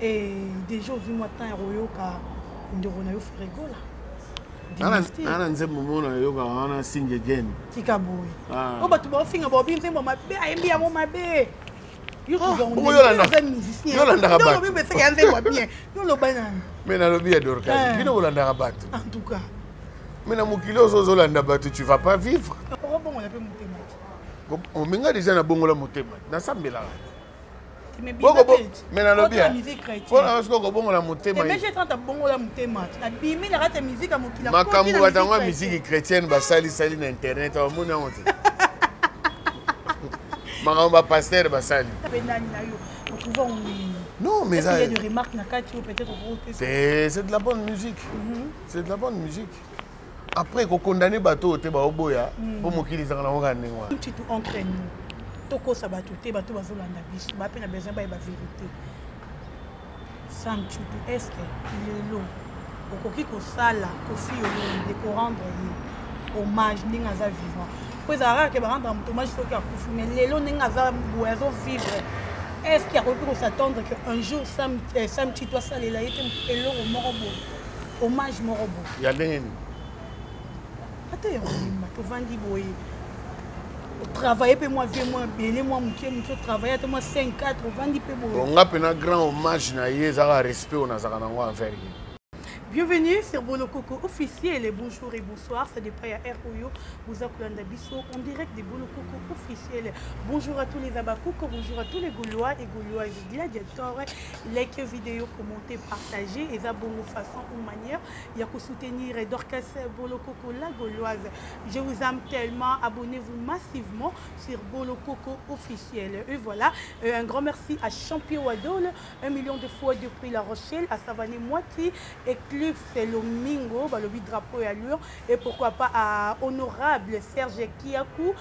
Et déjà ozwi mwa temps ya koyoka ndeko na yo Ferre Gola. Naa na nzembo moko nayokaka wana, Sing Again. Tika boye. Ah. Oyo bato baofinga, baobi nzembo mabe, ayembi yango mabe. Yolandaka bato ya nzembo bien, yo loba nani? Mais nalobi ya Dorcas, bino bolandaka bato. En tout cas. Mais na mokili ozo ozolanda bato, tu vas pas vivre. Okobongola mpe motema. Omenga déjà nabongola motema, nasambelaka. Mais nalobi mpona soki okobongola motema, abimi na kati ya musique ya mokili. Makambo bato yango ya musique chrétienne basalisali na internet, bamoni yango te, makambo bapasteur basali. Non, mais ça, il y a des remarques na kati peut-être. C'est de la bonne musique. C'est de la bonne musique. Après kokondane bato oyo te, baoboya mpo mokili ezalaka nango kaka ndenge wana. Tshitu, entre nous, tokosa bato te, bato bazolanda biso bape na besoin bayeba vérité. Sam Tshintu, est ce que lelo okoki kosala Koffi Olomide, korendre ye hommage ndenge aza vivant? Po ezalaka kaka ke barendre moto hommage soki akufi, mais lelo ndenge aza boye, azovivre, est ce que akoki kos'attendre que un jour Sam Tshintu asalela ye te eloko moko boye, hommage moko boye? Ya ndenge nini? Ata ya koyemba, tovandi boye, otravaille mpe mwa vie mwa ebele, mwa moke moke, otravaille ata mwa 5 4, ovandi mpe boye. Nga mpena grand hommage na ye ezaka respect oyo nazalaka nango envers ye. Bienvenue sur Bolokoko officiel et bonjour et bonsoir, ça dépend ya ROyo, vous kolanda biso en direct de Bolokoko officiel. Bonjour à tous les Abakouko, bonjour à tous les Gaulois et Gauloises, gladiators, like vidéo, commentez, partagez, et ça bongo façon ou manière, il y a soutenir Dorcas Bolokoko la Gauloise. Je vous aime tellement, abonnez-vous massivement sur Bolokoko officiel. Et voilà, un grand merci à Champion Wadol, 1 million de fois depuis La Rochelle, à Savané Moiti, Eclipse Lomingo, balobi drapeau et allure, et pourquoi pas à Honorable Serge Kiakou,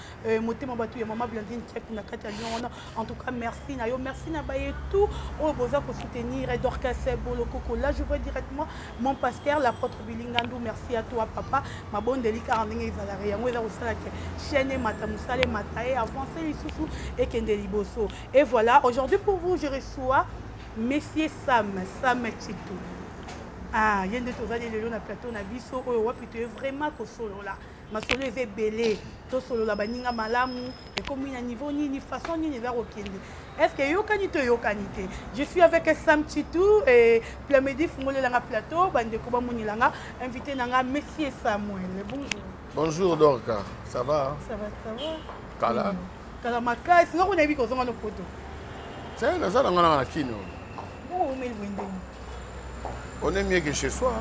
Motema Batou et Maman Blandine Kiakou na kati ya Lyon. En tout cas, merci na yo, merci na baye tout, oyo boza ko soutenir Dorcas Bolokoko. Là, je vois directement mon pasteur, l'apôtre Bilingandou, merci à toi papa. Mabondeli kaka ndenge ezalaka, yango eza kosala ke chaîne mata, mosala mata et avancer lisusu ekende liboso. Et voilà, aujourd'hui pour vous, je reçois Monsieur Sam, Sam Tshintu. Ah, ye nde tozali lelo na plateau na biso oyo wapi toye vraiment kosolola masolo eza ebele. Tosolola baninga malamu, ekomi na niveau nini, façon nini eza kokende, est ce que eyokani to eyokani te? Je suis avec Sam Tshintu et Plamedi. Fungolelanga plateau, bandeko bamonelanga invité nanga, Monsieur Samuel. Bonjour. Bonjour Dorka, ça va, hein? Ça va, ça va. Kala. Kala makasi. Nga kuna yebi kozonga no poto. Se naza nanga nanga na kino. Bongo omeli boye ndenge? On est mieux que chez soi.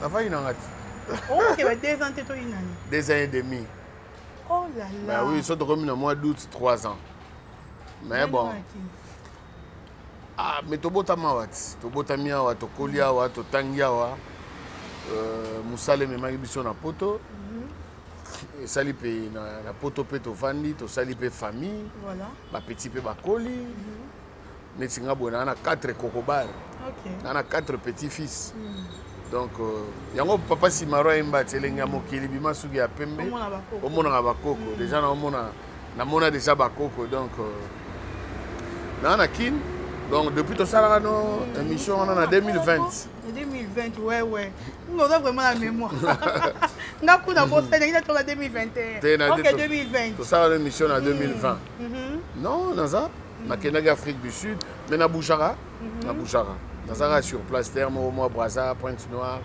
Nafai nanga ti. Oke ba 2 ans te, toyi nani? 2 ans et demi. Oh là là. Bah oui, so tokomi na mois d'août, 3 ans. Mais bon, ah, mais tobotama awa ti, tobotami awa, tokoli awa, totangi awa. Mosala ememaki biso na poto, esali mpe na poto mpe tovandi, tosali mpe famille. Bapetits mpe bakoli. Neti nga boye, naa na 4 kokobar, naa na 4 petits fils. Donc yango papa Simaro ayemba ti elenge ya mokili bima suki ya pembe, omonaka bakoko. Déjà naomona, namona déjà bakoko. Donc naa na Kine. Donc depuis tosalaka no émission wana na 2020. 2020, ouais, oza vraiment na mémoire. Nga kuna bosani ngi tola 2021. Ok, 2020. Tosalaka no émission na 2020. Non, naza nakendaki Afrique du Sud, mais nabougeaka, nabougeaka, nazalaka sur place l'heure moko mwa Braza, Pointe Noire,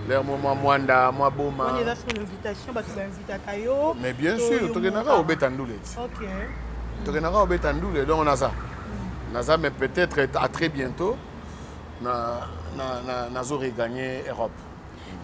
l'heure moko mwa Mwanda, mwa Boma. Wana eza sur l'invitation, bato bainvitaka yo? Mais bien sûr, tokendaka kobeta ndule ti, tokendaka kobeta ndule. Donc naza, mais peut-être à très bientôt na nazo regagner Europe.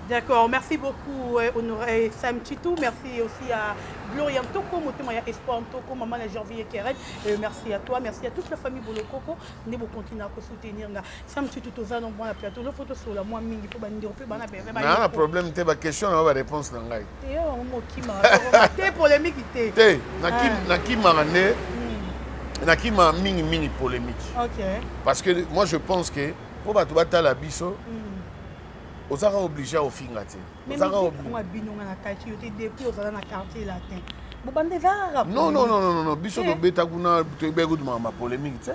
D'accord, merci beaucoup Honoré Sam Tshintu, merci aussi à Gloria Ntoko, Motema ya Espoir Ntoko, maman la Janvier Keret, merci à toi, merci à toute la famille Bolokoko, nde bocontinue à soutenir nga. Sam Tshintu, toza no mwana plateau, lo photo sur la moi mingi po bandeko pe bana bebe. Na problème te, ba question na ba réponse na ngai. Te yo mokima, te polémique te. Te, nakimaka nde, nakima mingi mingi polémique. Parce que moi je pense que po bato batala biso, ozaka obligé ofinga te. Ozaka bino nga na kati yo te depuis ozala na Quartier Latin, bobanda eza kaka. Non, non, non, non, non, biso tobeta kuna, toyebaki kutu makambo ya polémique te.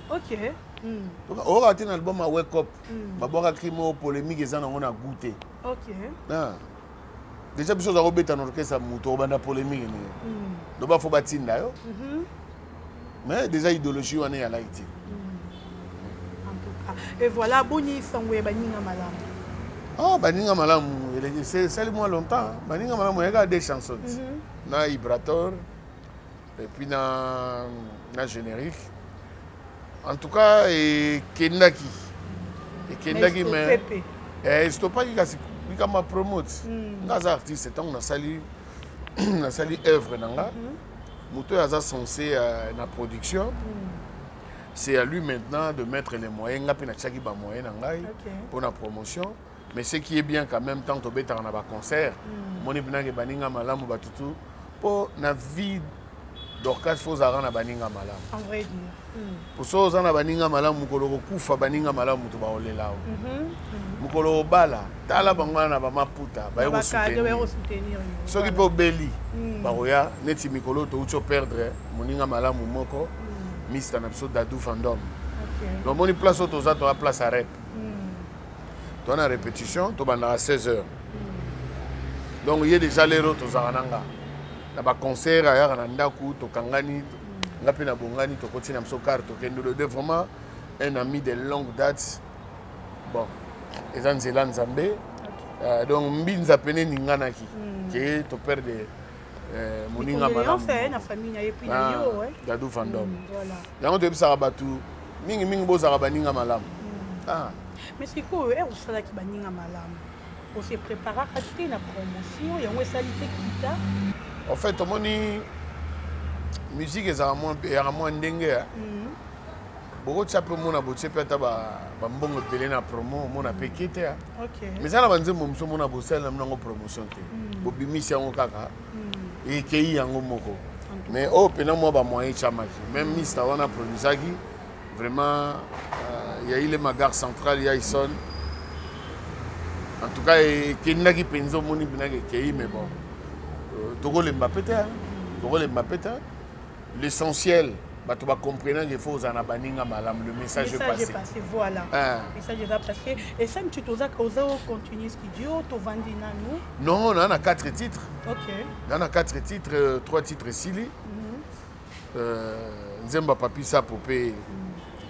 Oyoka te na album ya Wake Up, babwaka cri moko polémique, eza nango na goût te. Ah. Déjà biso oza kobeta na orchestre, moto obanda polémique nini? Loba fo batinda yo. Mais déjà idéologie wana eyalaki te. En tout cas, et voilà, boni sango ya Baninga Malamu? Ah, Baninga Malamu esali mwa longtemps. Baninga Malamu eyaka deux chansons, na Ibrator et puis na générique. En tout cas ekendaki, ekendaki, mais estopaki. Kasi likambo ya promote, nga aza artiste, ntango nasali œuvre na nga, moto oyo aza censé na production, c'est à lui maintenant de mettre les moyens. Nga mpe natiaki bamoyen na ngai mpo na promotion. Mais ce qui est bien quand même, tant tobetaka na baconcert, omoni mpenake Baninga Malamu, bato tu, mpo na vie Dorcas, fo ozalaka na baninga malamu. En vrai dire. Po so oza na baninga malamu, mokolo kokufa, baninga malamu moto baolela o. Mokolo obala, tala bango wana na bamaputa baye kosoutenir. Soki mpe obeli, bakoya. Neti mikolo touti operdre moninga malamu moko, mista na biso Dadou Vandome. Donc omoni place oyo toza, toza place ya rep, toza na répétition, tobandaka 16 heures. Donc ye déjà lero tozalaka na nga na baconcert, ayaka na ndako, tokangani, nga mpe nabongani, tokoti na biso car, tokende. Le vraiment un ami de longue date. Bon, eza nzela Nzambe. Donc mbinza pene eninganaki ke toperdre moninga malamu Dadou Vandome. Yango toyebisaka bato mingimingi, bozalaka baninga malamu. Mais sikoyo ere osalaki Baninga Malamu, ose préparaka te na promotion yango, esali te kita? En fait, omoni, musique ezalaka mwa ndenge bokotia mpe omona botie mpe ata bambongo ebele na promo, omona mpe ke te. Mais eza na banzembo mosusu, omona bosalela yango promotion te, bobimisi yango kaka, ekei yango moko. Mais oyo mpena mwa bamoyen etiamaki, même mista wana produisaki vraiment, ya Ilema gare centrale ya Ison. En tout cas ekendaki mpenza, omoni mpenzaki ekei. Mais bon, tokolemba pe te, tokolemba pe te. L'essentiel, bato bacomprenant qu'il faut ozala na baninga malamu, le message est passé. Passé, voilà. Ah. Message eza passé. Et ça tu toza oza continuer studio, tovandi nanu? Non, na quatre titres. Na quatre titres, trois titres esili. Nzembo ya Papi Sapo mpe.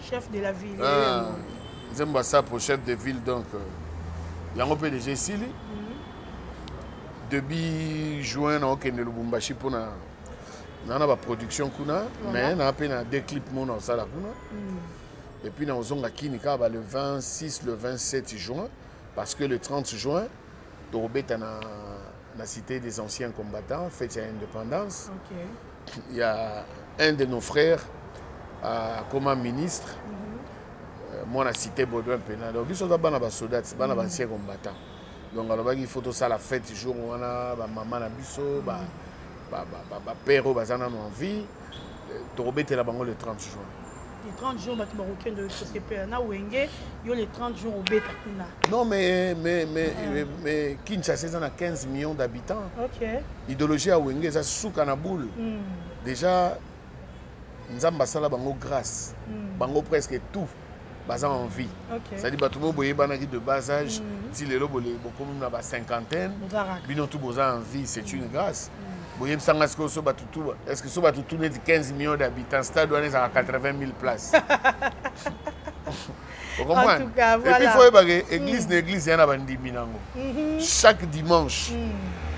Chef de la ville. Ah, nzembo ya Sapo, chef de ville. Donc yango mpe déjà esili. Début juin naokende Lubumbashi mpona naa na baproduction kuna, mais naa mpe na deux clip mo na osala kuna. Et puis naozonga Kini kaka ba le 26, le 27 juin, parce que le 30 juin tokobeta na Cité des Anciens Combattants, fête ya indépendance. Il y a un de nos frères akoma ministre, mwana Cité Baudouin mpena. Donc biso oza bana basoda, bana baancien combattant. Donc alobaki il faut tosala fête jour wana, bamama na biso, bapère oyo baza nano en vie, tokobetela bango le 30 juin. Le 30 juin, bato bakokende kosepela na Wenge yo le 30 juin, obeta kuna? Non, mais Kinshasa eza na 15 millions d'habitants. Idéologie ya Wenge eza suka na boule. Déjà Nzambe asala bango grâce, bango presque tout baza en vie. C'est-à-dire bato mo boyebanaki de bas âge, ti lelo bokomi na bacinquantaine, bino tout boza en vie, c'est une grâce. Boyebisanga sikoyo, so bato tu, est ce que so bato tu neti 15 millions d'habitants, stade wana ezalaka 80 000 places? En tout cas, voilà. Et puis faut oyebake église na église ya na bandimi nango. Chaque dimanche,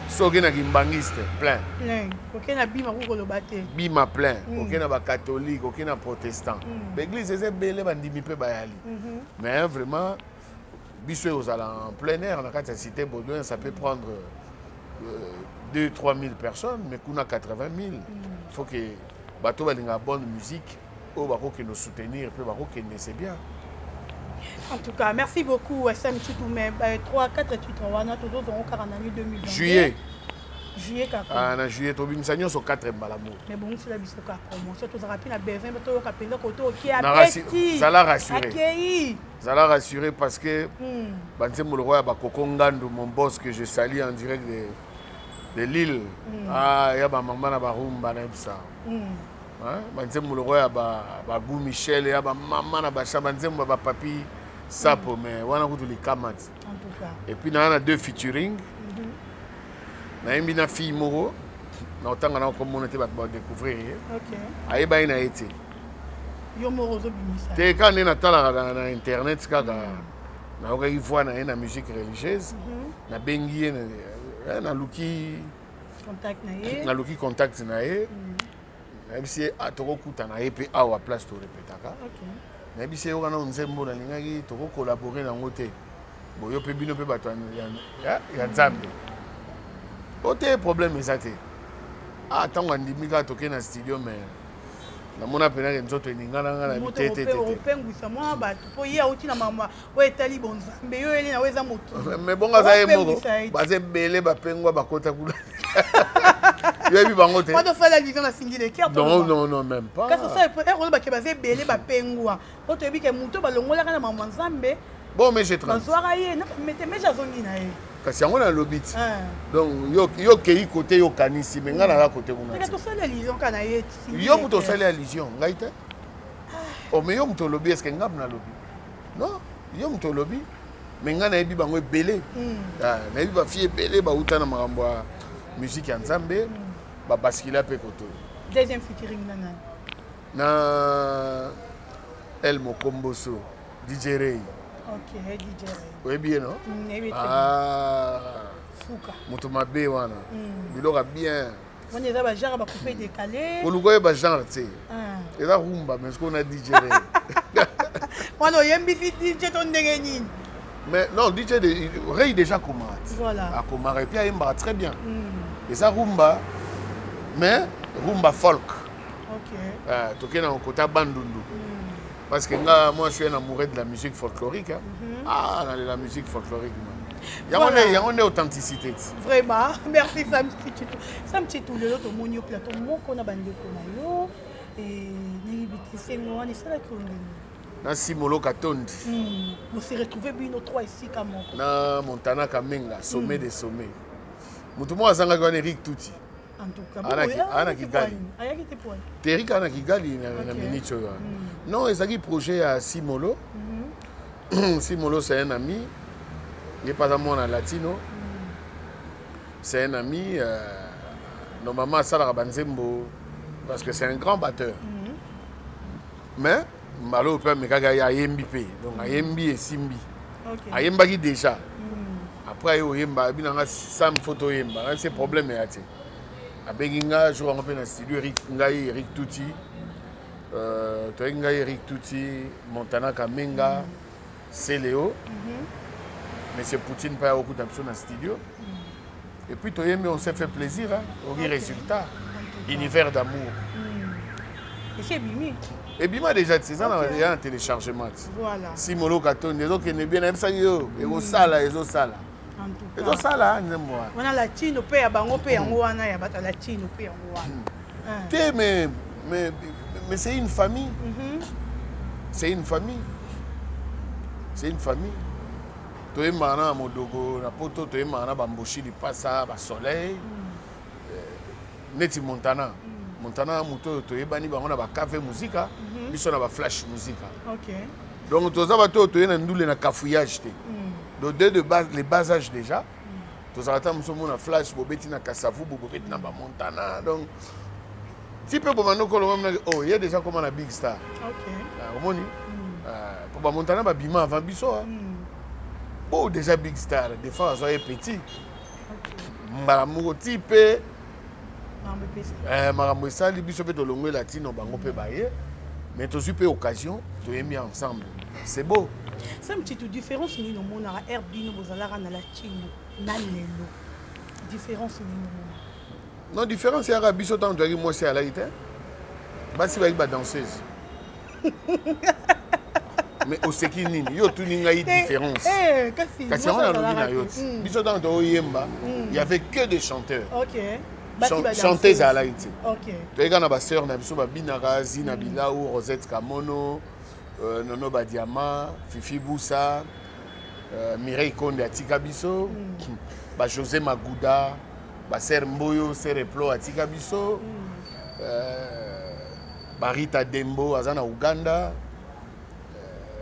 so okei na kimbangiste, plein. Plein. Okei na Bima, kokoloba te. Bima plein, okei na bacatholique, okei na protestant, baéglise eza ebele, bandimi mpe bayali. Mais vraiment biso ozala en plein air na kati ya Cité Baudouin, ça peut prendre 2 3 000 personnes, mais kuna 80 000. Faut que bato balingaka bonne musique oyo bakokende soutenir mpe bakokende, c'est bien. En tout cas, merci beaucoup, Sam Tshintu. Mais 3, 4 titres, wana, tozozongo kaka na 2022? Juillet. Juillet kaka? Ah, na juillet tobimisa nyonso 4 mbala moko. Mais bongisela biso kaka promotion, tozalaka mpe na besoin toyoka mpenza kote oke. Abeti, zala rassuré. Akei. Zala rassuré, parce que banzembo lokola ya Bakoko Ngandu, mon boss que je salue en direct de Lille, ah, ya bamama na barumba, nayebisa. Banzembo lokola ya bagu Michel, ya bamama na basha, banzembo ya bapapi sapo, mais wana kutu likama ti. Et puis naa na deux featuring. Nayembi na fille moko na otanga na okomona te, bato badécouvrir ye, ayebani na ye te. Yo moko ozobimisa? Te, kaka nde natalaka na internet, kaka nayokaki voix na ye na musique religieuse. Nabengi ye, naluki contact na ye. Naluki contact na ye, nayebisi ye tokokutana ye mpe awa place torepetaka. Nayebisi ye, yoka nano nzembo nalingaki tokocollaborer nango te, boyo mpe bino mpe bato ya Nzambe o te, problème eza te. Ntango andimi, kaka tokei na studio, mais namona mpenake nzoto eningana nga na te te te. Opengwisa mwa bato mpo ye auti na mama oyo etali bonzambe, yo oyeli na oyo eza motu. Mais bongo aza ye moko, baza ebele bapengwa bakota kuna, yoyebi bango te. Tosala allusion na Cindy Le Cœur? Non, non, non, même pas. Kasi osala olobake baza ebele bapengwa, po toyebi ke moto balongolaka na mama Nzambe. Bon, mais j'ai 30. Bazwaka ye mete meje, azongi na ye. Kasi yango nalobi ti, donc yo okei kote, yo okanisi, mais ngai naza kote kuna. Tosali allusion kaka na ye. Yo moto osali allusion, ngai te. O mais yo moto olobi, est-ce ngai nalobi? Non, yo moto olobi, mais ngai nayebi bango ebele. Nayebi bafille ebele bauta na makambo ya musique ya Nzambe, babaskila mpe koto. Deuxième featuring na nani? Na El Mokomboso, DJ Ray. Ok, DJ Ray. Oyebi ye, no? Nayebi. Ah, suka. Moto mabe wana, biloko ya bien. Wana eza bagenre bacoupé décalé. Koluka oyeba genre te, eza rumba, mais sikoyo na DJ Ray. Wana oyembisi DJ to ndenge nini? Mais non, DJ de, Ray déjà akomaka ti. Voilà. Akomaka et puis ayembaka très bien. Eza rumba, mais rumba folk. Tokei na kota Bandundu, parce que nga, moi, je suis un amoureux de la musique folklorique, hein. Ah, nalela musique folklorique, moi. Yango nde, yango nde authenticité ti. Vraiment, merci Sam Tshintu. Sam Tshintu, lelo tomoni yo plateau moko na bandeko na yo, nayebi te sengo wana esalaki yo ndenge? Na Simolo Katondi. Bose retrouve bino trois esika moko. Na Montana Kamenga, sommet de sommet. Moto moko azangaki wana, Erik Tuti. En tout cas. Ana Kigali. Ayaki te poani? Te, Erik ana Kigali na minute oyo. Non, ezalaki projet ya Simolo. Simolo, c'est un ami, ye mpe aza mwana latino, c'est un ami. Normalement asalaka banzembo parce que c'est un grand batteur, mais mbala oyo mpe amekaki, ayembi mpe, donc ayembi, esimbi. Ayembaki déjà, après aye oyemba, abi nanga Sam, faut toyemba. Ngai se problème eya te. Abengi nga jour yango mpe na studio, Eric, ngai, Eric Tuti, toyeki ngai, Eric Tuti, Montana Kamenga, Celeo, Monsieur Poutine mpe akokuta biso na studio et puis toyembi, on s'est fait plaisir, hein? Oki résultat, Univers d'amour. Esi ebimi? Ebima déjà ti, eza ya na téléchargement ti. Voilà. Simolo Katondi, ezokende bien, nayebisaki yo, ekosala, ezosala, ezosala nzembo wana. Wana latino mpe ya bango mpe yango wana, ya bato ya latino mpe yango wana. Te, mais c'est une famille, c'est une famille, c'est une famille. Toyembaka na modogo na poto, toyembaka na bamboshi lipasa basoleil, neti Montana. Montana, moto oyo toyebani bango na bakave Muzika, biso na baflash Muzika. Donc toza bato oyo toye na ndule na cafouillage te. Donc dès de bas, les bas âge déjà tozalaka ta mosu omona flash bobeti na Kasavubu, bobeti na bamontana, donc ti mpe bomanda okolo monaki, oh, ye déjà koma na big star. Omoni po bamontana babima avant biso, bo déjà big star, des fois azwa ye petit mbala moko ti mpe makambo esali biso mpe tolongwe latino, bango mpe baye, mais tozwi mpe occasion, toyembi ensemble, c'est beau. Sam Tshintu, différence nini omonaka air bino bozalaka na latino na lelo? Différence nini omonaka? Non, différence eyaka, biso ntango toyaki, mwasi alaki te, basi bayaki badanseuse. Mais oseki nini? Yo otuni ngai différence, kasi yango nalobi na yo ti, biso ntango toyemba, il y avait que des chanteurs. Chanteuse azalaki te. Toyeka na basœur na biso babinaka, Zina Bilau, Rosette Kamono, Nono Badiama, Fifi Busa, Mireille Konde atika biso, bajosé Maguda, basœur Mboyo, sœur Eplo atika biso. Barita Dembo aza na Uganda,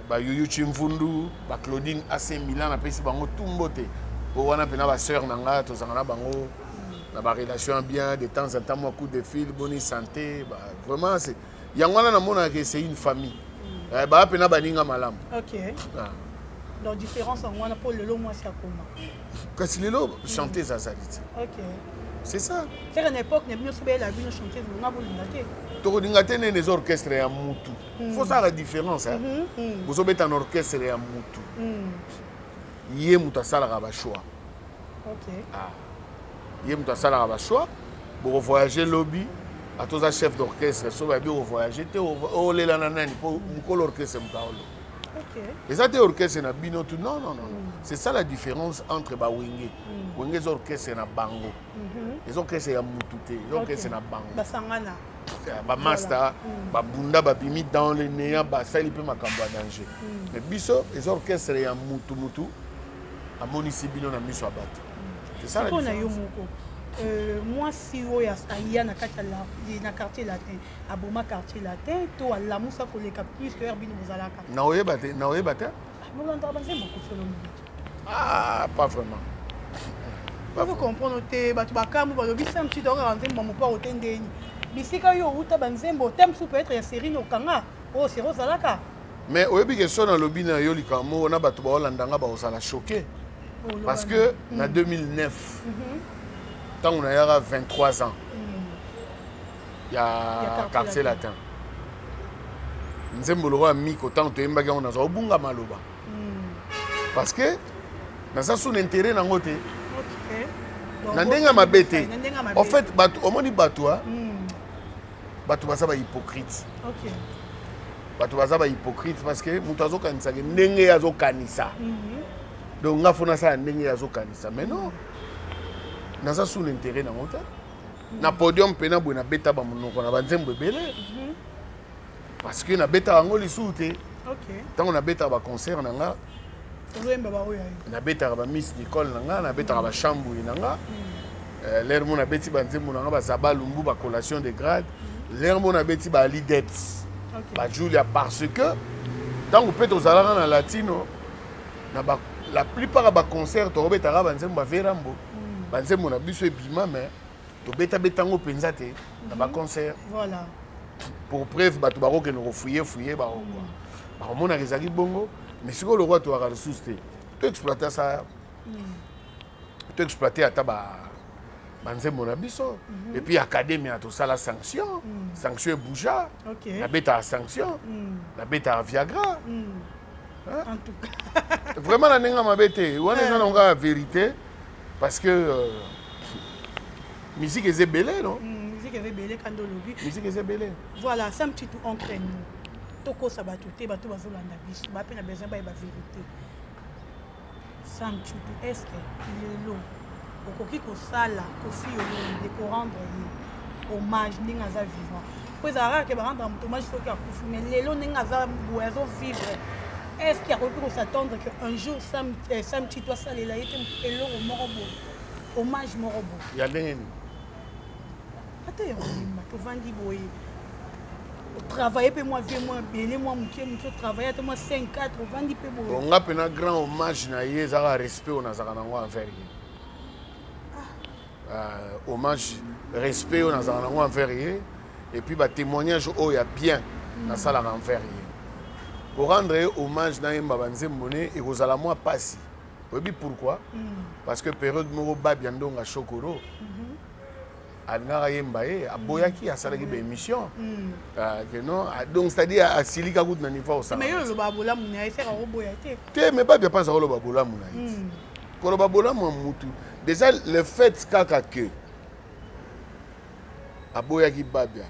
ba Yuyu Chimvundu, ba Claudine AC Milan napesi bango tout mbote. Po wana pena ba sœur na nga tozanga na bango na ba relation bien de temps en temps moi coup de fil boni santé ba vraiment c'est yango wana namonaka que c'est une famille. Eh, ba pena baninga malamu. OK. Ah. Donc différence yango wana po lelo mwasi akoma. Kasi lelo chanteuse azali te. OK. C'est ça. C'est une époque na bino soki bayela bino chanteuse bonga bolinga te. Tokolinga te nene eza orchestre ya mutu. Faut ça la différence hein. Bozobeta na orchestre ya mutu. Ye mutu asalaka ba choix. OK. Ah. Ye mutu asalaka ba choix. Boko voyager lobi ata oza chef d'orchestre so bayebi ovoyage te olela na nani mpo mokolo orchestre moto aolo. Eza te orchestre na bino tu non non non. C'est ça la différence entre ba wenge. Wenge eza orchestre na bango. Eza orchestre ya mutu te, eza orchestre na bango. Basangana. Ba master, ba bunda ba bimi dans le néant ba sali pe makambo ya danger. Mais biso eza orchestre ya mutu mutu amonisi bino na miso ya bato. C'est ça la différence. Yo moko. Mwasi oyo aya na kati ya na quartier latin, aboma quartier latin to alamusa koleka plus que bino bozalaka. Na oyeba te, na oyeba te. Molandaka banzembo Koffi Olomide. Ah, pas vraiment. Vous comprendre te bato bakambu balobi Sam Tshintu akaka nzembo mopao te ndeni. Bisika yo outa banzembo thème sous peut-être ya série no kanga o série ozalaka. Mais oyebi ke so nalobi na yo likambo wana bato baolanda nga bakozala choqué. Parce que na 2009 ntango nayaka 23 ans ya quartier latin. Nzembo lokola Miko ntango toyembaki yango nazwa obunga maloba. Parce que naza sous intérêt nango te. Na ndenge mabe te. En fait bato omoni bato a bato baza ba hypocrite. Bato baza ba hypocrite parce que moto azokanisaka ndenge azokanisa. Donc nga fona sala ndenge azokanisa. Mais non. Naza sous intérêt nango te. Na podium pena boye na beta ba monoko na ba nzembo ebele. Parce que na beta yango lisusu te. Tango na beta ba concert na nga, na betaka ba Miss Nicole na nga, na betaka ba Chambouy na nga. L'air mo na beti ba nzembo na nga ba Zaba Lumbu ba collation de grade. L'air mo na beti ba Ali Debs. Ba Julia parce que tango pe tozalaka na latino na ba la plupart ba concert to betaka ba nzembo ba Verambo. Ba nzembo na biso ebima mais to beta betango penza te na ba concert. Voilà. Pour preuve bato bakokende ko fouiller fouiller ba bakomonaka ezalaki bongo mais sikoyo lokola toyaka lisusu te to exploiter ça to exploiter ata ba banzembo na biso. Et puis académie ya tosala sanction, sanction ebouja, nabetaka sanction, nabetaka Viagra. Hein? En tout cas. Vraiment na ndenge mabe te wana eza na kaka vérité parce que musique eza ebele non? Musique eza ebele kandi olobi. Musique eza ebele. Voilà, Sam Tshintu entre nous. Tokosa bato te, bato bazolanda biso, ba pe na besoin bayeba vérité. Sam Tshintu, est-ce que lelo okoki kosala Koffi Olomide ko rendre ye hommage ndenge aza vivant? Po ezalaka kaka ke ba rendre moto hommage soki akufi, mais lelo ndenge aza boye azo vivre, est-ce qu'il akoki ko s'attendre que un jour Sam Tshintu asalela ye te eloko moko boye, hommage moko boye? Ya ndenge nini? Ata ya koyemba, tovandi boye. Travailler pe moi vieux moi belé moi mukie mukie travailler ata moi 5 4 ovandi pe boye. Bon nga pe na grand hommage na ye ezaka respect on azaka nango envers ye. Hommage respect on azaka nango envers ye et puis ba témoignage oyo ya bien na salaka envers ye. Pour rendre ye hommage na yemba ba nzembo ne ekozala moi pasi. Oyebi pourquoi? Parce que période moko Babia Ndonga Chokoro alingaka yemba ye aboyaki asalaki ba émission. Que non, donc c'est-à-dire asilika kutu na niveau osala. Mais yo loba bolamu na ye seka oboya te. Te mais Babia panza koloba bolamu na ye. Koloba bolamu ya mutu. Déjà le fait kaka que aboyaki Babia.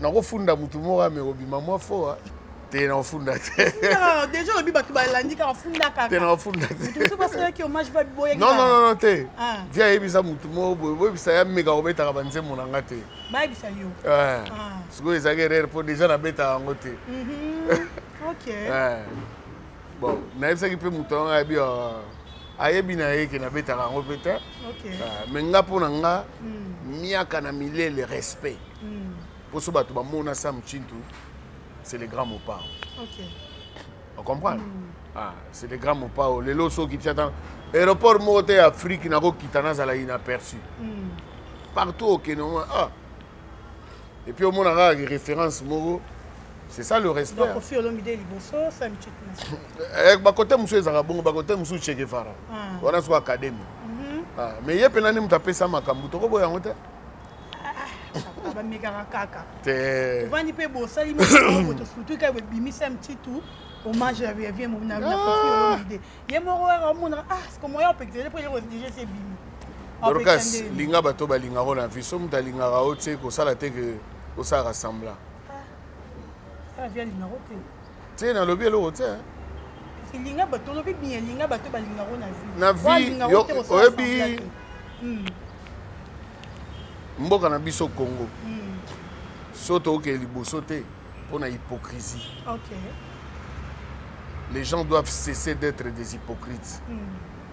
Nakofunda mutu moko amekobima mwa fo. Te nakofunda te. Déjà lobi bato balandi kaka funda kaka. Te nakofunda te. Mutu mosusu basalaki hommage ba boyaki. Non non non te. Via yebisa mutu moko boye boyebisa ya meka kobetaka ba nzembo na nga te. Bayebisa yo. Sikoyo ezalaki erreur po déjà nabetaka yango te. OK. Bon, nayebisaki mpe moto yango ayebi ayebi na ye ke nabetaka yango mpe te. Mais nga mpo na nga miaka na milele respect. Mpo so bato bamona Sam Tshintu, c'est le grand Mopao. On comprend? Ah, c'est le grand Mopao. Lelo soki tia ta aéroport moko te ya Afrique nakokita nazala inaperçu. Partout okende omona, ah, et puis omona kaka référence moko, c'est ça le respect. Donc Koffi Olomide liboso, Sam Tshintu. Eh, bakote mosusu ezalaka bongo, bakote mosusu Che Guevara. Wana soko académie. Ah, mais ye mpena nde moto apesa makambo, tokoboya yango te. Bamekaka kaka. Te. Ovandi mpe bosali moto, surtout kaka ebimisa Mtitu hommage ya vie na Koffi Olomide. Ye moko kaka omonaka, ah, c'est moyen opekisele mpo eloko déjà esi ebimi. Dorcas, linga bato balingako na vie. So moto alingaka o tie, kosala te ke osalaka semblant. Vie alingako te. Te, nalobi eloko te. Linga bato, olobi bien, linga bato balingako na vie. Na vie, oyebi mboka na biso Congo, so tookee liboso te mpona hypocrisie. Les gens doivent cesser d'être des hypocrites.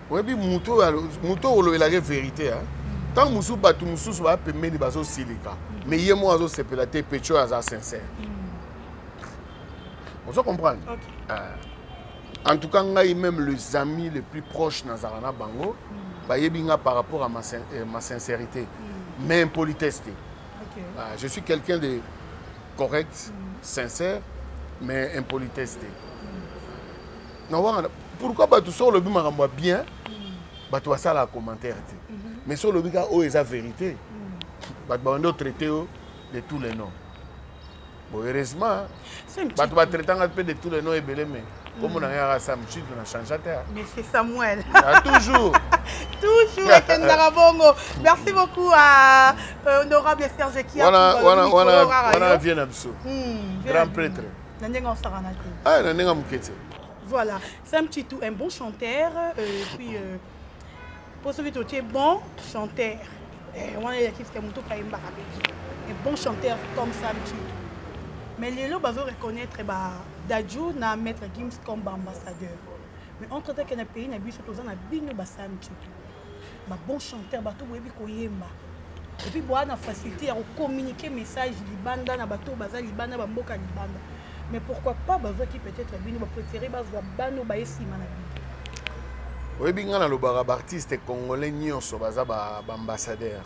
Oyebi moto oyo olobelaka vérité, ntango mosusu bato mosusu baya pembeni bazosilika, mais ye moko azosepela te pecho oyo aza sincère. Ozo comprendre? En tout cas ngai, même les amis les plus proches nazala na bango, bayebi nga par rapport à ma sincérité, mais impolitesse te. Ah, je suis quelqu'un de correct, sincère, mais impolitesse te. Na wana pourquoi bato so olobi makambo ya bien, bato basalaka commentaire te, mais so olobi kaka oyo eza vérité, bato babandi otraite yo de tous les noms. Bon, heureusement bato batraitanga mpe de tous les noms ebele, mais kombo na ngai kaka Sam Tshintu, na change te. Mais c'est Samuel. Ah, toujours. Toujours ekendaka bongo. Merci beaucoup à honorable Serge Kia. Wana wana wana wana vie na biso, grand prêtre. Na ndenge osakana te. Ah, na ndenge moke te. Voilà, Sam Tshintu, un bon chanteur, puis po soki totie bon chanteur wana elakisi moto kayembaka mpe un bon chanteur comme Sam Tshintu. Mais lelo bazo reconnaître ba Dadju na Maître Gims comme baambassadeur, mais entre temps ke na pays na biso toza na bino baSam Tshintu, babon chanteur, bato boyebi koyemba et puis boya na facilité ya kocommuniquer message libanda na bato baza libanda, bamboka libanda. Mais pourquoi pas bazwaki peut-être bino, bapréféré bazwa bano baye nsima na bino? Oyebi ngai nalobaka, baartiste congolais nyonso baza baambassadeur.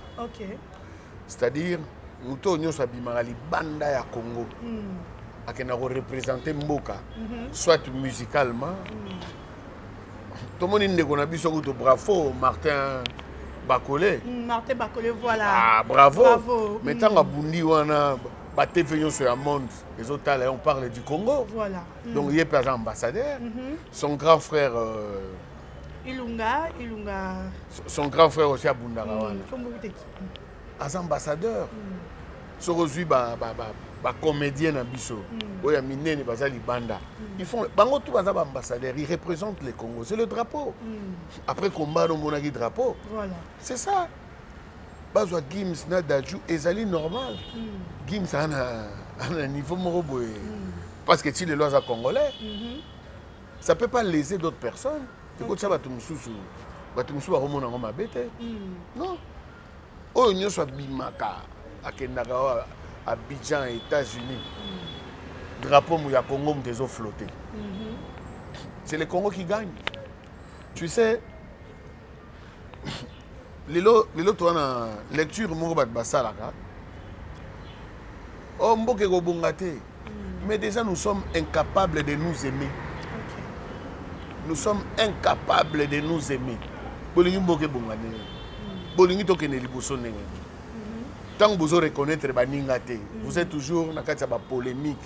C'est-à-dire moto oyo nyonso abimaka libanda ya Congo, akenda koreprésente mboka, soit musicalement. Tomoni ndeko na biso kutu, bravo Martin Bakole. Martin Bakole, voilà. Ah, bravo, bravo. Mais ntango abundi wana, batv nyonso ya monde ezotala, on parle du Congo. Donc ye mpe aza ambassadeur. Son grand frère Ilunga, Ilunga. Son grand frère aussi abundaka wana, aza ambassadeur. Soki ozwi bacomédien na biso oyo ya minene baza libanda, ils font bango tout, baza baambassadeur, ils représentent le Congo, c'est le drapeau. Après combat omonaki drapeau. C'est ça. Bazwa Gims na Dadju, ezali normal. Gims ana niveau moko boye, parce que ti lelo aza congolais. Ça peut pas léser d'autres personnes, ekotia bato mosusu, bato mosusu bakomona yango mabe te. Non, oyo nyonso abimaka, akendaka oyo Abidjan, États-Unis, drapeau ya Congo moto ezoflotte. C'est le Congo qui gagne. Tu sais, lelo lelo toza na lecture moko bato basalaka o mboka ekobonga te, mais déjà nous sommes incapables de nous aimer. Nous sommes incapables de nous aimer. Bolingi mboka ebonga ndenge? Bolingi tokende liboso ndenge? Ntango bozo reconnaître baninga te, vous êtes toujours na kati ya bapolémique.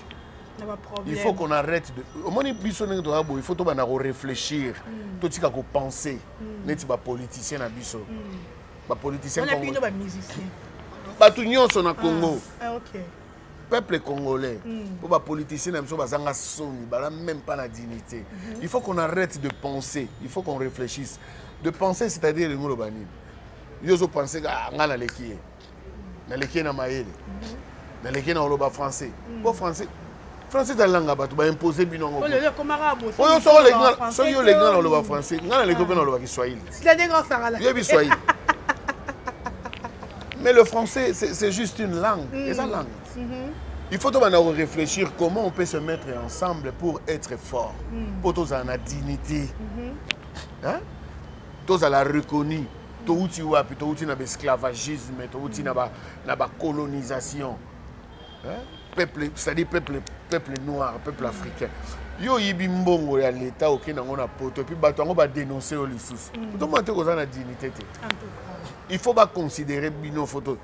Il faut qu'on arrête de omoni biso ndenge toza boye, il faut tobanda koréfléchir, totika kopenser neti bapoliticien na biso, bapoliticien, bato nyonso na Congo, peuple congolais, mpo bapoliticien na biso bazanga soni, baza même pas na dignité. Il faut qu'on arrête de penser, il faut qu'on réfléchisse. De penser, c'est-à-dire elingi oloba nini? Yo ozopense ka nga naleki ye, naleki ye na mayele, naleki ye na koloba français. Mpo français, français ezalanga bato baimpose bino yango. Oyo soki olengi nga na koloba français, nga naleki mpe na koloba kiswahili. Yebi swahili? Mais le français, c'est juste une langue. Eza langue. Il faut tobanda réfléchir comment on peut se mettre ensemble pour être fort, mpo tozala na dignité, hein? Tozala reconnu. Touti wapi? Touti na baesclavagisme, touti na bacolonisation, hein? Peuple, c'est-à-dire peuple noir, peuple africain. Yo oyibi mbongo ya leta, okende yango na poto, et puis bato yango badénonce yo lisusu. Tomona te koza na dignité te. En tout cas. Il faut baconsidérer bino. Photo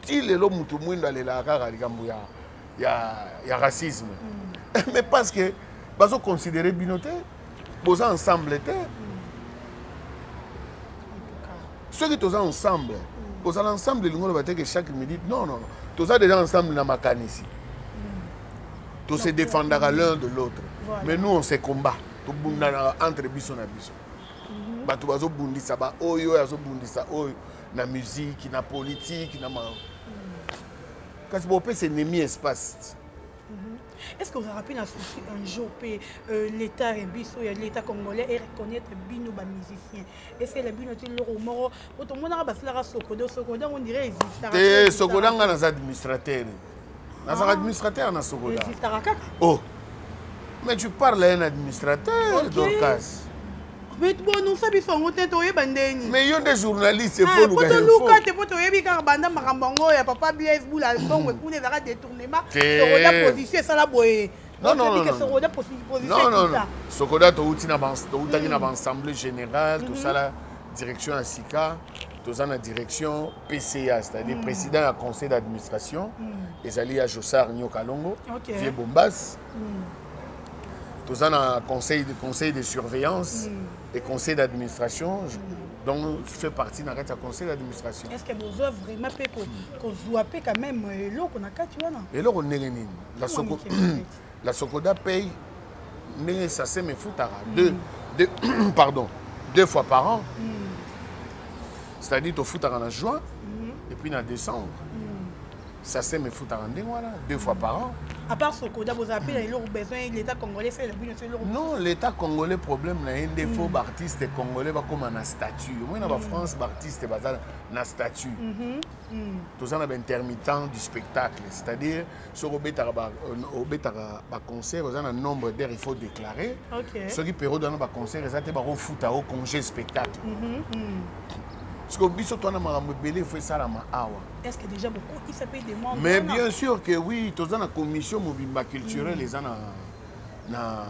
ti lelo, mutu mwindo alelaka kaka likambo ya racisme, mais parce que bazoconsidérer bino te, boza ensemble te. En tout cas. Soki toza ensemble, kozala ensemble elingi oloba te ke chaque minute. Non, non, non, toza déjà ensemble na makanisi, to se défendaka l'un de l'autre. Mais nous, on se combat, tobundanaka entre biso na biso. Bato bazobundisa baoyo, oyo azobundisa oyo na musique, na politique, na ma kasi bopesa ennemi espace. Est-ce que vous avez un souci un jour pe l'État biso ya l'État congolais et reconnaître bino ba musicien? Est-ce que la bino ti loro moko otomonaka basalaka Socoda? Socoda, on dirait existaka. Te, Socoda, nga naza administrateur, nazaka administrateur na Socoda. Existaka kaka. Oh, mais tu parles à un administrateur. Dorcas. Mais bononsa biso yango te, toyeba ndeni. Mais yo nde journaliste. Ah, efo po luka toluka info. Te, po toyebi kaka banda makambo yango ya papa Blaise Bula, mbongo ekuna ezalaka détournement. Te. Socoda position esala boye. Non, non, non, non. Socoda position Non, non, non. ekita. Socoda, toutaki na baassemblée générale, tosala direction ya sika. Toza na direction PCA, c'est-à-dire président ya conseil d'administration ezali ya Josar Nyokalongo, vieux Bombas. Toza na conseil de surveillance et conseil d'administration. Donc je fais partie na kati ya conseil d'administration. Est ce que bozwa vraiment mpe kozwa mpe quand même eloko na kati wana? Eloko ndenge nini? La Mwa Soko mike mike. La Socoda paye ndenge SACEM efutaka deux, pardon, deux fois par an, c'est-à-dire tofutaka na juin et puis na décembre. SACEM efutaka ndenge wana, deux fois par an. À part Socoda, bozala mpe na eloko besoin l'État congolais esala bino so eloko? Non, l'État congolais, problème na ye nde faut baartiste congolais bakóma na statut. Omoi na bafrance, baartiste baza na statut. Toza na baintermittent du spectacle, c'est-à-dire soki obetaka baconcert, oza na nombre d'heures, il faut déclarer. Soki période wana baconcert eza te, bakofuta o congé spectacle. Parce que biso towana makambo ebele efo esalama awa. Est ce que déjà bokotisa mpe demande Mais wana? bien sûr que oui, toza na commission mobimba culturelle, eza na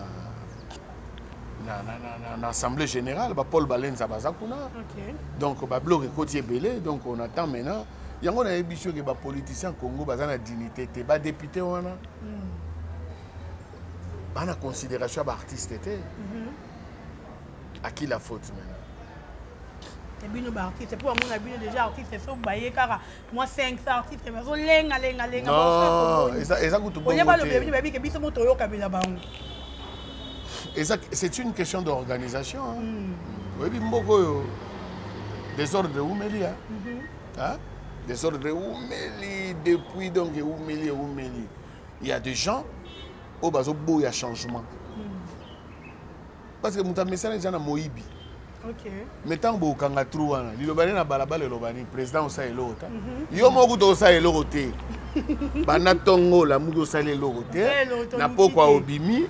assemblée générale, bapaul Balenza baza kuna. Donc babiloko ekoti ebele, donc on attend maintenant yango. Nayebi soki bapoliticien Congo baza na dignité te. Badéputé wana bana considération ya baartiste te. À qui la faute maintenant? Ya bino baartiste, mpo bamona bino déjà artiste, so baye kaka mwa 500 artiste bazolenga lenga lenga. Non, eza kutu olia bongo balobela bino te. Babike biso mo toyokabela bango. C'est une question d'organisation, hein. Oyebi mboka oyo, désordre eumeli, hein? Hein? Désordre eumeli depuis, donc eumeli, eumeli. Il y a des gens oyo bazoboya changement parce que moto amesana eza na moyibi. Mais ntango bokanga trou wana, liloba nde na balabala, eloba nini? Président osala eloko ta, yo moko kuta osala eloko te. Banda ntongo olamuki, osala eloko te. Osala eloko te, Na oluki pokwa te. Obimi,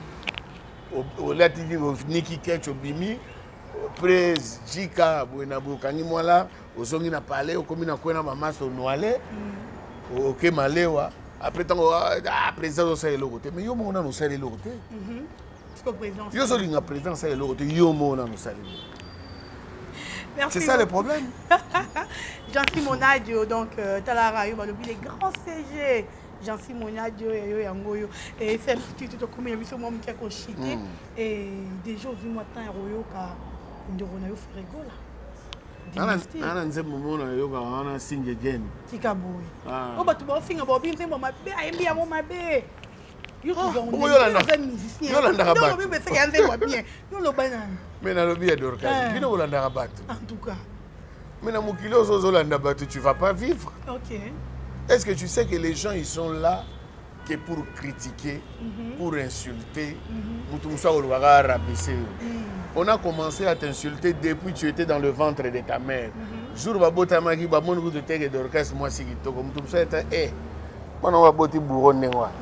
olatiki, oniki ketch, obimi prese jika boye na boye, okangi mwala, ozongi na palais, okomi na kwena bamasa, onoale, oke malewa. Après ntango ah, président osala eloko te, mais yo moko nano osala eloko te. Siko président Yo ozolinga président asala eloko te, yo moko nano osala eloko. Merci C'est ça le beaucoup. problème. Jean Monadio, donc talara yo balobi les grands CG. Jean Monadio yo yango yo et c'est petit tout comme biso mwa moke koshite et déjà ozwi mwa temps ya koyoka ndeko na yo Ferre Gola. Ana nzembo moko nayokaka wana, Sing Again. Tika boye. Ah. Oyo bato baofinga, baobi nzembo mabe, ayembi yango mabe. Yo Bongo musicien, yolandaka bato. olobi beseke ya nzembo ya bien, yo oloba nani? Mais nalobi ya Dorcas, Eh. bino bolandaka bato. En tout cas. Mais na mokili oyo ozolanda bato, tu vas pas vivre. Ok. Est-ce que tu sais que les gens, ils sont là Que pour critiquer, pour insulter. Mutu mosusu akolobaka arabaisser yo. On a commencé à t'insulter depuis tu étais dans le ventre de ta mère. Jour babotamaki, bamoni kutu teke Dorcas mwasi kitoko, mutu mosusu ete e mwana oyo baboti bouro ndenge wana,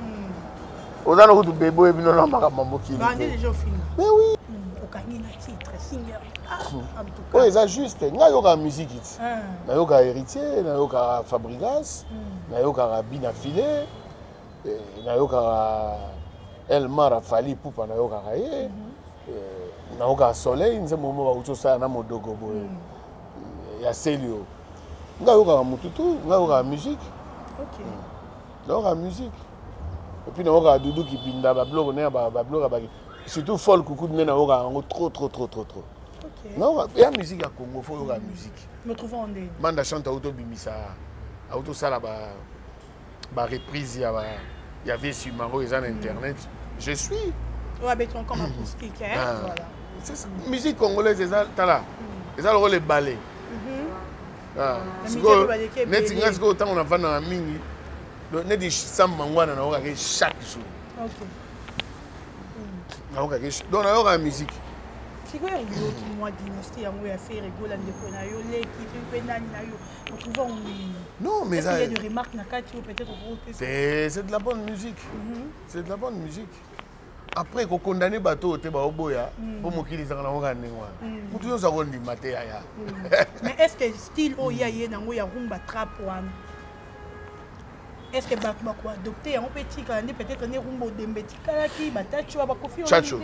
oza na kutu bebe oyebi nono makambo ya mokili. Bandi déjà ofinga. Mais oui. Okangi na titre singer. Ah, en tout cas. Oyo eza juste ngai nayokaka musique ti. Ah. Nayokaka Héritier, nayokaka Fabrigas, nayokaka Bina File, nayokaka Elmar, Fally Ipupa, nayokaka ye, nayokaka Soleil, nzembo mo bauti osala na modogo boye ya Selio. Ngai nayokaka motu tu, ngai nayokaka musique. Nayokaka musique et puis nayokaka Dudu Kipinda, babiloko ne ya babiloko ya baki, surtout folk kuku nde nayokaka yango trop trop trop trop trop. Nayoka ya musique ya Congo, faut oyokaka musique. Me trouvons ndenge. Manda Chante auti obimisa, auti osala bareprise ya vie Simaro, eza na internet, je suis. Oyo abeti encore acoustique, hein? Ah. Voilà. C'est ça. Musique congolaise eza, tala, eza lokola ebale. Ah, Na sikoyo musique baleki ebele. Neti nga sikoyo, ntango navandaka mingi, donc neti Sam Mangwana nayokaki chaque jour. Nayokaki, donc nayokaka musique. Sikoyo oyoki mwa dynastie yango ya Ferre Gola, ndeko na yo, leki soki mpe nani na yo, otrouva ndenge? Non, mais Est-ce qu'il y a eza des remarques na kati oyo peut-être okopesa? C'est de la bonne musique, c'est de la bonne musique. Après kokondane bato oyo te baoboya, mpo mokili ezaka nango kaka ndenge wana, motu nyonso akondima te, yaya. Mais est ce que style oyo ya ye nango ya rumba trap wana, est ce que bato bakoadopte yango mpe etikala nde peut-être nde rumba odembe etikalaki batachi wa bakofi? Tchatcho.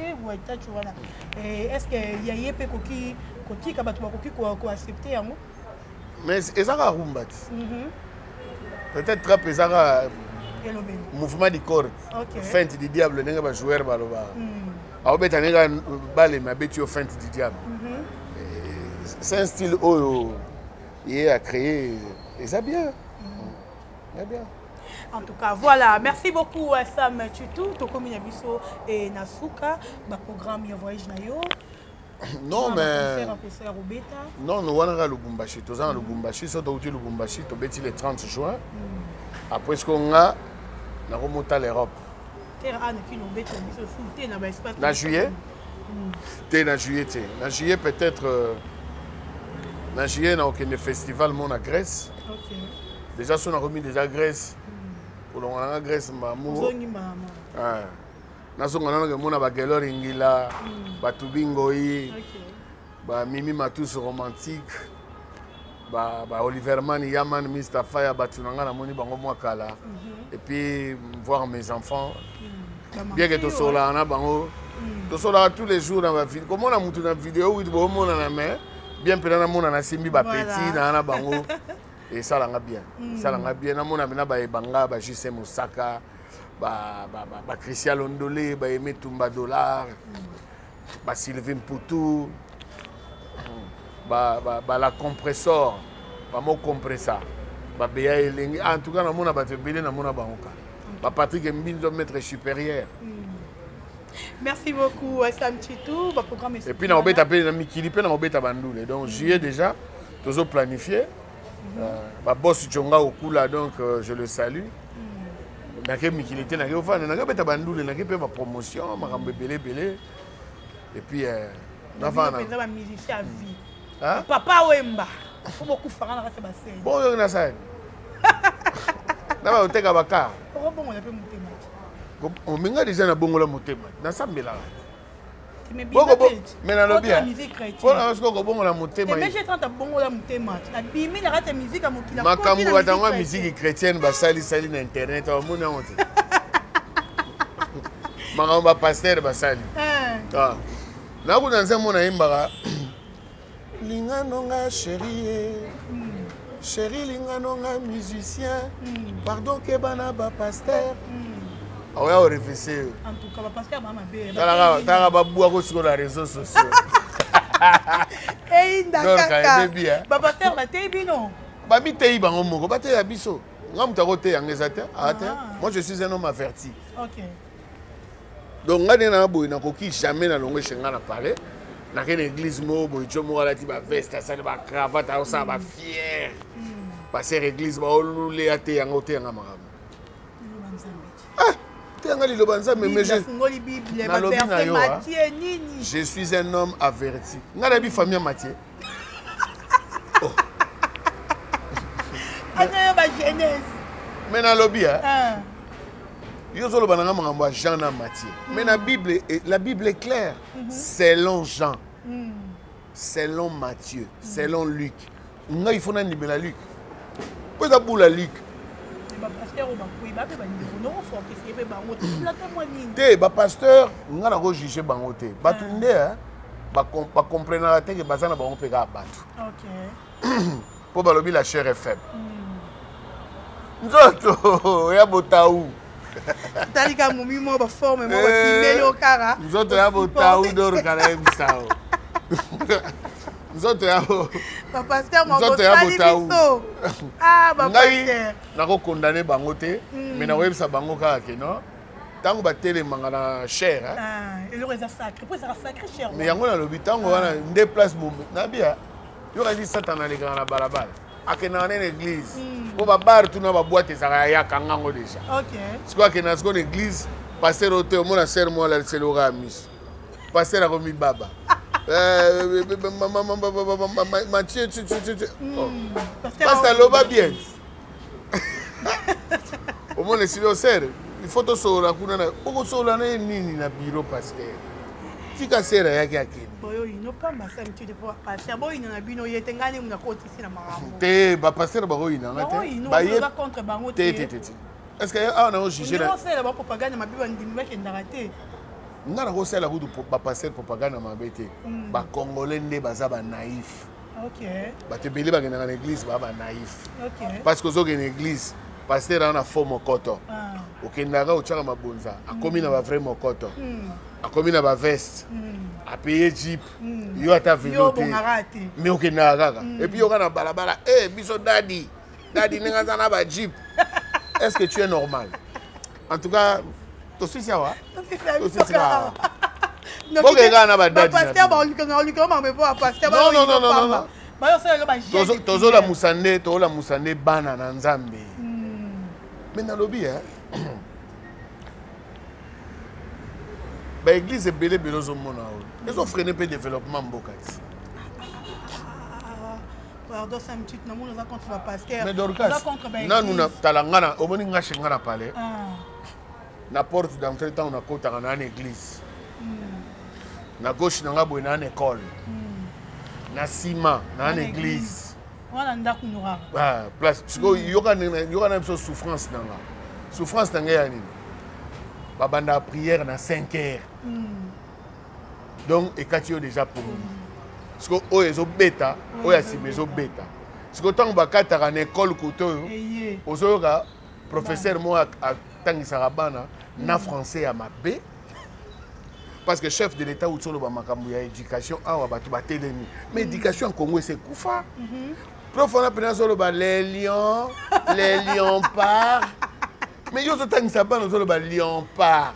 Tacho wana, est ce que ya ye mpe koki kotika, bato bakoki koaccepte yango? Mais eza kaka rumba ti, peut-être trap eza kaka Elobeli. Mouvement du corps. Feinte du diable, ndenge bajoueur balobaka, aobeta ndenge balemi, abeti yo feinte du diable. C'est un style oyo ye a créé, eza bien, eza bien. En tout cas, voilà. Merci beaucoup, Sam Tshintu. Tokomi na biso et na suka, ba programme ya voyage na yo. Non, mais concert obeta. Non, no, wana kaka Lubumbashi, toza na Lubumbashi. So touti Lubumbashi, tobeti le 30 juin. Après ce nga nakomota l'Europe. Terre ana kino obeta biso fu te na ba espace. Na juillet te, na juillet te, na juillet peut-être, na juillet nakokende festival mo na Grèce. Déjà so nakomi déjà Grèce, kolonga nanga Grèce mbamu. Ozongi mama. Ah. Nazonga nano kemona bagelor ingila, bato bingoi, bamimi matus romantique, ba Oliver Man, Yaman, Mr Fire, bato na nga namoni bango mwa kala. Et puis voir mes enfants, bien que tosolaka na bango, tosolaka tous les jours na bavideo, komona mutu na video witi bomonana, mais bien mpena namona nasimbi bapeti na bango, esalanga bien, esalanga bien. Namona mpena bayebanga bajuse Mosaka, baChristian Londole, baeme Tumba Dollar, baSylvie Mputu, bala compressor, bamo compressa, babeya elenge. En tout cas namona bato ebele, namona bango kala, baPatrik Mbinzo, maître supérieur. Merci beaucoup, Sam Tshintu. Ba programme Et puis nakobeta mpe na mikili, mpe nakobeta bandule. Donc juillet déjà tozo planifié, baboss Jonga Okula, donc je le salue. Nake mikili te, nake ofanda, nake obeta bandule, nake mpe bapromotion, makambo ebele ebele. Et puis nafanda. Mpenza bamusicien à vie. Hein? Papa Wemba fo bokufaka na kati ya basene. Bon, oyo nasali na baoteka bakar. Okobongola mpe motema te. Ominga déjà nabongola motema, nasambelaka. Mais nalobi musique chrétienne. Mpona soki okobongola motema. Te 30 abongola motema, abimi na kati ya musique ya mokili. Makambo bato yango ya musique chrétienne basalisali na internet, bamoni yango te, makambo bapasteur basali. Ah. Nakuna nzembo nayembaka: lingano nga chéri, chéri lingano nga musicien, pardon keba na bapasteur aoya orefese yo. En tout cas bapasteur baa mabe. Talaka babwako sikoyo na réseaux sociaux. Eyinda. Donc, kaka ebebi, hein. Bapasteur bateyi bino. Bamiteyi bango moko, bateya biso, nga moto akoteya yanga eza te, aa te. Ah. Moi, je suis un homme averti. Donc nga nde na boye, nakoki jamais nalongo chez nga na palais, nake na église moko boye, tio moko alati baveste, asali bacravate, aosala bafier, pasteur église baolule, ate yanga, oteyanga makambo. Nzambe. Ah, teyanga liloba Nzambe, mais je afungoli Bible, ba Nalobi na verset yo, ah. Matthieu nini? Je suis un homme averti. Nga nayebi famille ya Mathieu. Aza yo ba jeunesse. Mais nalobi hein. Ah. Yo ozoloba na nga makambo ya Jean na Matthieu. Mais na Bible, la Bible est claire. Selon Jean. Selon Matthieu, selon Luc. Nga il faut nandimela Luc. Po eza bula Luc. Bapasteur oyo bakwei bape bandeko nokofortifie mpe bango tolata mwa nini? Te, bapasteur nga nakojuge bango te. Bato nde bakomprenaka te ke baza na bango mpe kaka bato. Mpo balobi la chair est faible. Nzoto ya botau. Talika momi mwa baforme mwa bapimeli yo kaka. Nzoto ya botau dorka nayebisa o. Nzoto ya Bapasteur Nzoto ya mabosali botau. biso. Ah, Ngai bapasteur. nakokondane bango te, mais nakoyebisa bango kaka ke non, ntango batelemaka na chair, hein, Ah, eloko eza sacré po ezaka sacré cher. Mais yango nalobi ntango wana nde place nabia yokaki Satan alekaka na balabala, akendaka nde na église mpo babar tuna baboite ezalaka ya yakanga yango déjà. Sikoyo akendaka sikoyo na église, pasteur oyo te, omona sere moko alaliseli oka ya miso, pasteur akomi baba. Mathieu, oh. Pasteur Pasteur aloba bien, omona esili osere, il faut tosolola kuna na okosolola na ye nini na bureau. Pasteur tika sere ayaki akende. Boyo ino pamba sa mitude po pasteur boyina na bino ye te, ngai nde nakotisi na makambo. Te, bapasteur bakoyinanga te. Baoyino Baye oza contre bango? Te te te te, est ce que awa na ojuge na osalela bapropagande mabe, bandimi bakendaka te. Nga nakosala kutu bapasteur propagande mabe te. Bacongolais nde baza banaïf. Bato ebele bakendaka na église baa banaïf. Parce que ozokende église, pasteur aza na faux mokoto. Okendaka otiaka mabonza, akomi na bavrai mokoto, akomi na baveste, apeye jeep, yo ata yo velo te. Obongaka te. Mais okendaka kaka et puis yoka na balabala e biso dadi dadi ndenge aza na bajeep. Est ce que tu es normal? En tout cas tosisi awa. Tosisi awa. Bokende kaka na badadi na Bapasteur bino. baoluka makambo po bapasteur. Non, non, non, non, non, non. Bayosalaka Tozolamusa nde, tozolamusa nde bana na Nzambe. Mais nalobi eh, baéglise ebele ebele ozomona oyo ezofreiner mpe développement mboka ti. Pardon, 5 minutes, namoni oza contre bapasteur. Mais Dorcas, nanu na tala nga na omoni nga chez nga na palais, na porte d'entrée, ntango nakotaka na na église, na gauche na nga boye na na école, na nsima na na église. Wana ndako nokaka. Ah, place sikoyo yoka yoka na biso souffrance na nga. Souffrance na ngai ya nini? Babandaka prière na 5 heures, donc ekati yo déjà pongi. Sikoyo oyo ezobeta, oyo ya nsima ezobeta. Sikoyo ntango bakataka na école kote oyo, eye ozoyoka professeur moko atangisaka bana na français ya mabe, parce que chef de l'État uti oloba makambo ya éducation awa, bato batelemi. Mais éducation ya Congo ese ekufa. Prof wana mpena azoloba les lions, les lions part, mais yo ozotangisa bana ozoloba lion part.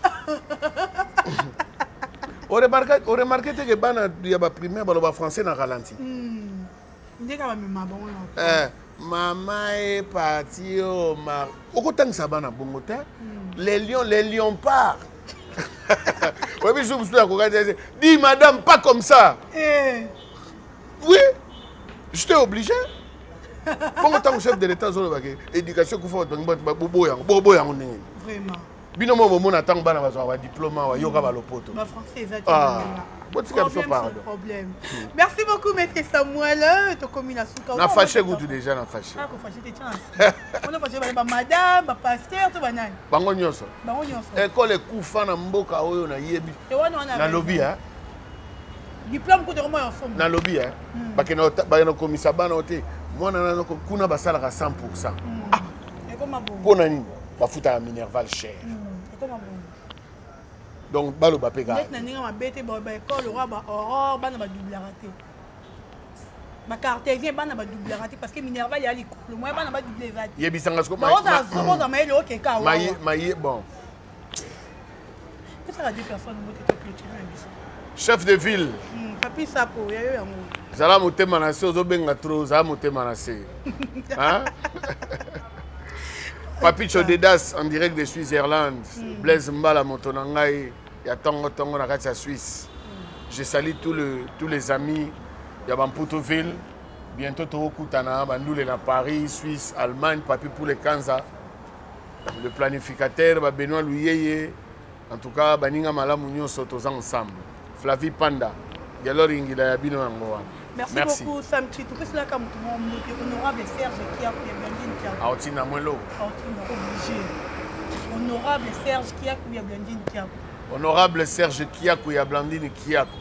Oremarquer te ke bana ya baprimaire baloba français na ralenti? Nde kaka bamema bango na Eh, mama est parti au mar, okotangisa bana bongo te. Les lions, les lions part. Oyebi jour mosusu akoka te, dis madame, pas comme ça. Eh, Oui, j'étais obligé. Bongo ntango chef de l'État azolobake éducation ekufa, bato bangi boboyango, boboyango ndenge nini? Vraiment. Bino mo bomona ntango bana bazwaka badiplôme awa, yoka balopoto. Bafrançais eza te. Ah, botika biso. Problème Pardon. sur problème. Merci beaucoup, maître Samuel. Tokomi na suka. Na fâché kutu déjà, na fâché. Ah, kofâcher te, chance ona fâché bana, bamadame, bapasteur to banani? Bango nyonso. Bango nyonso. Ekole ekufa na mboka oyo nayebi. Te wana wana. Nalobi hein. Diplôme kutu ekoma ya somo. Nalobi hein, bakende kokomisa bana oyo te, mwana nano kuna basalaka 100. Ekoma bongo. Mpo na nini bafutaka minerval cher? Ekoma bongo. Donc baloba mpe kaka. Neti na ndenge mabe te, baekole oyo ba Aurore, bana badoublaka te, bacartésien bana badoublaka te, parce que minerval ya likolo, moya bana badouble eza te. Yebisanga siko. Ozala soki oza mayele, okeka awa. Maye bon. Pesaka deux personnes mbote, toclôture na biso. Chef de ville. Papi Sapo ya yo yango. Zala motema na se, ozobenga trop, zala motema na se. Hein? Papicho Dedas en direct de Switzerland. Blaise Mbala moto na ngai ya tongo tongo na kati ya Suisse. Je salue tous les amis ya Bamputoville. Bientôt tokokutana bandule na Paris, Suisse, Allemagne, Papi Poule Kanza, le planificateur ba Benoît Luyeye. En tout cas, baninga malamu nyonso toza ensemble. Flavie Panda, Galor Ingila ya bino yango wana. Merci, Merci beaucoup Sam Chitu. Qu'est-ce que mutu moko mbote honorable Serge Kiaku ya Blandine Kiaku. Aotina mwelo. Aotina obligé. Honorable Serge Kiaku ya Blandine Kiaku. Honorable Serge Kiaku ya Blandine Kiaku.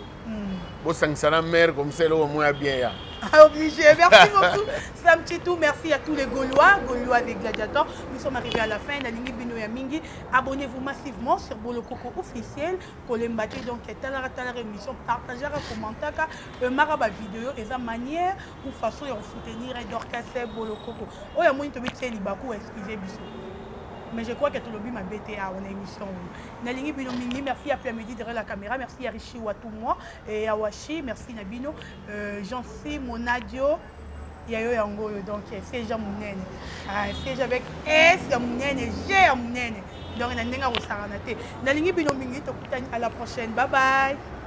Bosangisa na mare comme ça eloko moko ya bien ya. Ah, obligé. Merci beaucoup, Sam Chitou. Merci à tous les Gaulois, Gaulois des gladiateurs. Nous sommes arrivés à la fin. Nalingi bino ya mingi. Abonnez-vous massivement sur Bolokoko officiel. Kolemba te donc talara talara émission, partagera, commentaka, mara ba vidéo et sa manière ou façon de soutenir Dorcas Bolokoko. Oya moni tobi tse libaku excusez biso. Mais je crois que tolobi ma BTA on a émission. Nalingi bino mingi, merci à Plamedi derrière la caméra, merci à Richi Watumwa et à Washi, merci Nabino, Jean-C Monadio, Yayo Yango, donc c'est Jean Mounene. Ah, c'est avec S ya Mounene, G ya Mounene. Donc na ndenga kosangana te. Nalingi bino mingi, tokutani à la prochaine. Bye bye.